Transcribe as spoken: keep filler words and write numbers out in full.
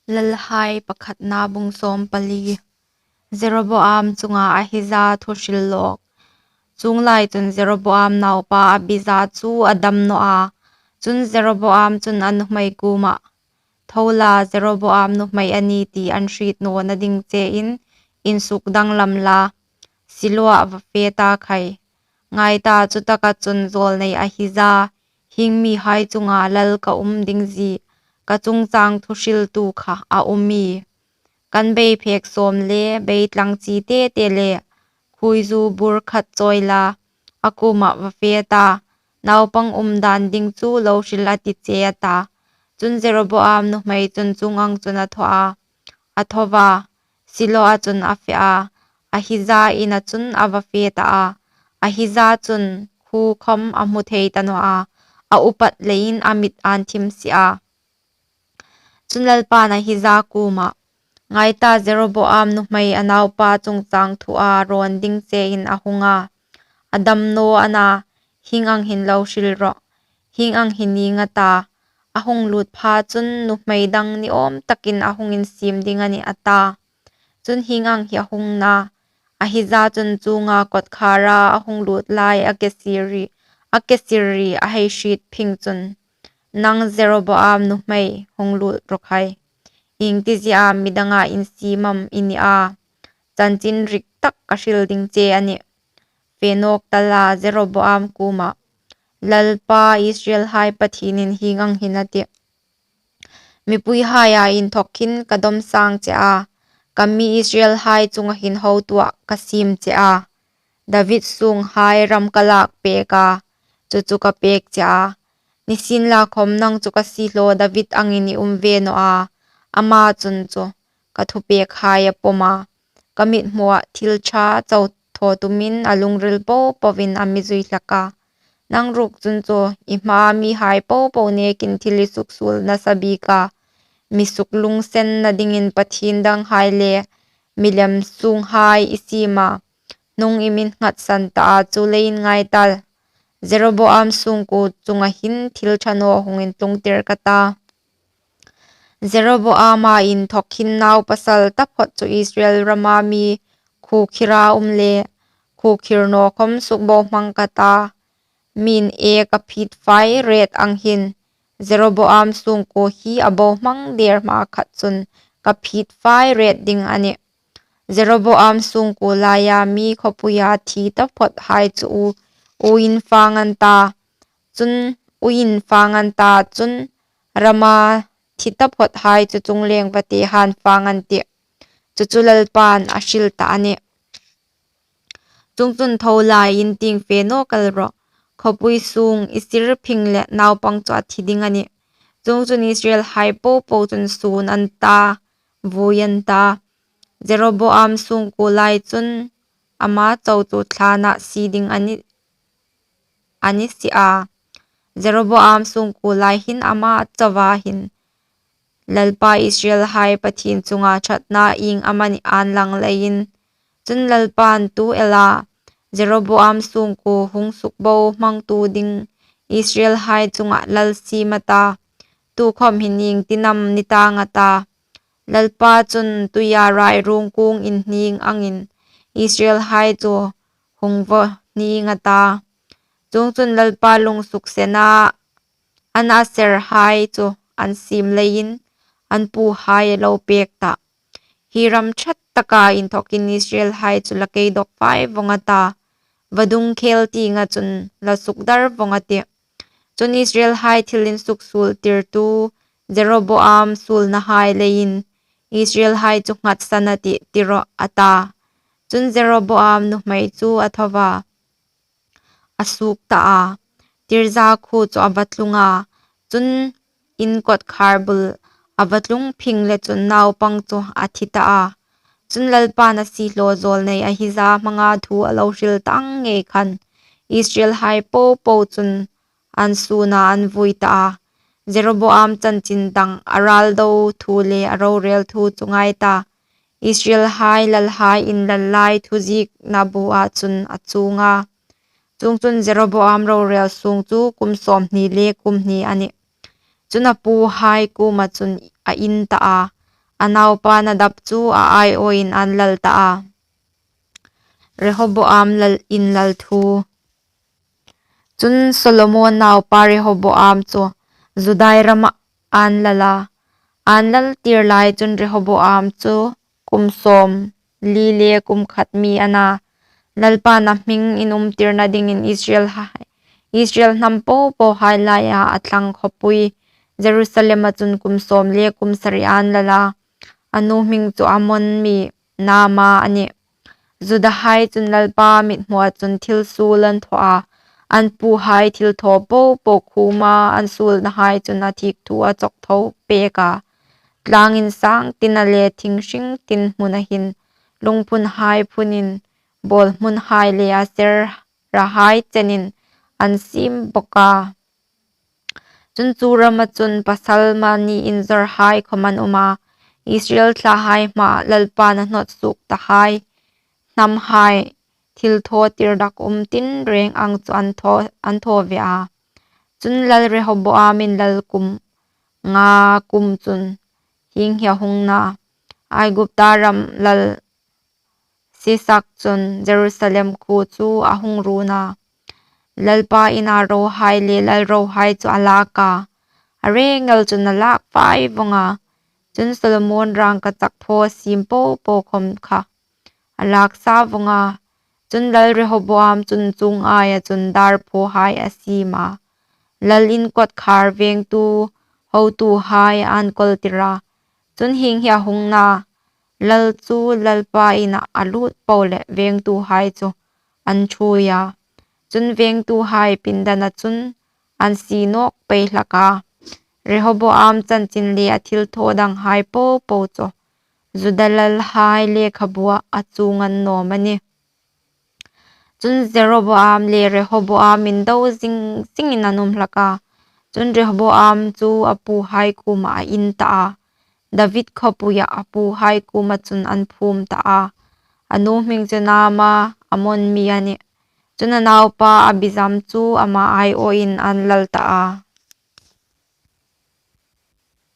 Lalhai pakhatna bung sawm pali. Jeroboam chunga Ahija thuhril lawk. Chuong lai chun Jeroboam naupa Abija chu a dam naw a. Chun Jeroboam chun a nuhmei kuomah, "Tho la, Jeroboam nuhmei a ni ti an hriet nawna ding chein insukdanglam la, Silo-ah va fe ta khai. Ngai ta, chutaka chun zawlnei Ahija, hieng mihai chunga lal ka um ding zie, ka chungchang thuhriltu kha a um ie. Kan beiphek sawm le beitlang chi te te le khuoizu bur khat chawi la, a kuomah va fe ta, naupang um dan ding chu lo hril a ti che," a ta. Chun Jeroboam nuhmei chun chuong ang chun a thaw a, a tho a, Silo-a chun a fe a, Ahija ina chun a va fe ta a. Ahija chun khuo khom a hmu thei ta naw a, a upat leiin a mit ân thim si a. Chun Lalpa'n Ahija kuomah, "Ngai ta, Jeroboam nuhmei a naupa chungchang thua rawn ding chein a hung a, a dam naw a na, hieng ang hin lo hril rawh. Hieng ang hi ning a ta, a hung lut pha chun nuhmei dang ni awm takin a hung insiem ding a nih," a ta. Chun hieng ang hi a hung na, Ahija chun chuonga kawtkhara a hung lut lai a ke sir ri, a ke sir ri a hei hriet phing chun, "Nang Jeroboam nuhmei, hung lut rawh khai. Iengtizie mi danga insiem am i ni a? Chanchin rik tak ka hril ding che a nih. Fe nawk ta la, Jeroboam kuomah, 'Lalpa Israelhai Pathienin hieng ang hin a tih: Mipuihaia inthawk hin ka dawm sang che a, ka mi Israelhai chunga hin hotuah ka siem che a. David sunghai ram ka lak pek a, chu chu ka pek che a. Nisienlakhawm nang chu ka siehlaw David angin i um ve naw a, ama chun chu ka thupekhai a pawm a, ka mithmuah thil ṭha chau thaw tumin a lungril po poin a mi zui hlak a. Nang ruok chun chu i hmaa mihai po po nekin thil i suksuol nasa bik a, mi suklungsenna dingin pathien danghai le milem sunghai i siem a, hnung i mi nghatsan ta a, chuleiin ngai ta, Jeroboam sungkuo chunga hin thil ṭha naw hung intlungtir ka ta. Jeroboama inthawk hin naupasal taphawt chu Israel rama mi khuokhira um le khuokhir naw khom sukbohmang ka ta. Mi'n e ka phit fai ret ang hin, Jeroboam sungkuo hi a bohmang der hma khat chun ka phit fai ret ding a nih. Jeroboam sungkuo laia mi khawpuia thi taphawthai chu u, uoin fang an ta, chun uoin fang an ta, chun rama thi taphawthai chu chungleng vate han fang an tih. Chu chu Lalpa'n a hril ta a nih. Chuongchun tho la, in tieng fe nawk el rawh, khawpui sung i sir phing le naupang chu a thi ding a nih. Chuongchun Israelhai po po chun sun an ta, vui an ta. Jeroboam sungkuo lai chun ama chau chu thlana sie ding a ni, a ni si a. Jeroboam sungkuo lai hin ama chauva hin Lalpa Israelhai Pathien chunga ṭhatna ieng amanih ân lang leiin. Chun Lalpa'n tu ela Jeroboam sungkuo hung sukbohmangtu ding Israelhai chunga lal siem a ta, tukhawm hin ieng tin am ni tang a ta. Lalpa chun tuia rai ruong kuong inhning angin Israelhai chu hung va hning a ta. Chuongchun Lalpa lung suksena an Aserhai chu an siem leiin an puhai a lo pek ta. Hi ram ṭha taka inthawkin Israelhai chu la keidok fai vawng a ta, vadung khel tienga chun la sukdar vawng a tih. Chun Israelhai thil insuksuoltirtu Jeroboam suolnahai leiin Israelhai chu nghatsan a tih, ti rawh, a ta. Chun Jeroboam nuhmei chu a tho a, a suok ta a, Tirza khuo chu a va tlung a, chun in kawtkhar bul a va tlung phing le chun naupang chu a thi ta a. Chun Lalpa'n a siehlaw zawlnei Ahija hmanga thu a lo hril tang ngei khan Israelhai po po chun an suna an vui ta a. Jeroboam chanchin dang, a ral do thu le a rorel thu chu ngai ta, Israelhai lalhai inlal lai thuziekna bua chun a chuong a. Chuongchun Jeroboam rorel sung chu kum sawmhni le kum hni a nih. Chun a puhai kuoma chun a in ta a, a naupa Nadab chu a aiawin ân lal ta a. Rehoboam lal in lal thu. Chun Solomon naupa Rehoboam chu Judai ramah ân lal a. Ân laltir lai chun Rehoboam chu kum sâwmli le kum khat mi a na. Lalpain a hming inumtirna dingin Israel hai, Israel hnam po pohai laia a thlang khawpui Jerusalema chun kum sâwm le kum sari ân lal a. A nu hming chu Ammon mi Naama a nih. Judahai chun Lalpa mithmua chun thil suol an thaw a, an puhai thilthaw po po khuma an suolnahai chun a thîk thu a chawktho pêk a. Tlâng insâng tina le thing hring tin hmuna hin lungphunhai phunin, bâwlhmunhai le Aserahai chenin an siem bawk a. Chun chu rama chun pasal mani inzawrhai khawm an um a, Israel thlahai hmaa Lalpain a hnawt suok tahai hnamhai thilthawtir dak um tinrêng ang chu an thaw, an thaw ve a. Chun lal Rehoboamin lal kum nga kum chun hieng hi a hung na: Aigupta ram lal Sisak chun Jerusalem khuo chu a hung rûn a, Lalpa ina rohai le lal rohai chu a lâk a, a rêng el chun a lâk fai vawng a. Chun Solomon rângkachak phaw siem po po khawm kha a lâk sa vawng a. Chun lal Rehoboam chun chuong aia chun dâr phawhai a siem a, lal in kawtkhâr vêngtu hotuhai ân kawltir a. Chun hieng hi a hung na: Lal chu Lalpa inah a lût po leh vêngtuhai chu an ṭhuoi a, chun vêngtuhai pindana chun an sie nâwk pei hlak a. Rehoboam chanchin le a thilthaw danghai po po chu Juda lalhai lekhabuah a chuong a ni naw am a nih? Chun Jeroboam le Rehoboam indo zing zingin an um hlak a. Chun Rehoboam chu a puhai kuomah a in ta a, David khawpuiah a puhai kuoma chun an phûm ta a. A nu hming chu Naama, Ammon mi a nih. Chun a naupa Abijam chu ama aiawin ân lal ta a.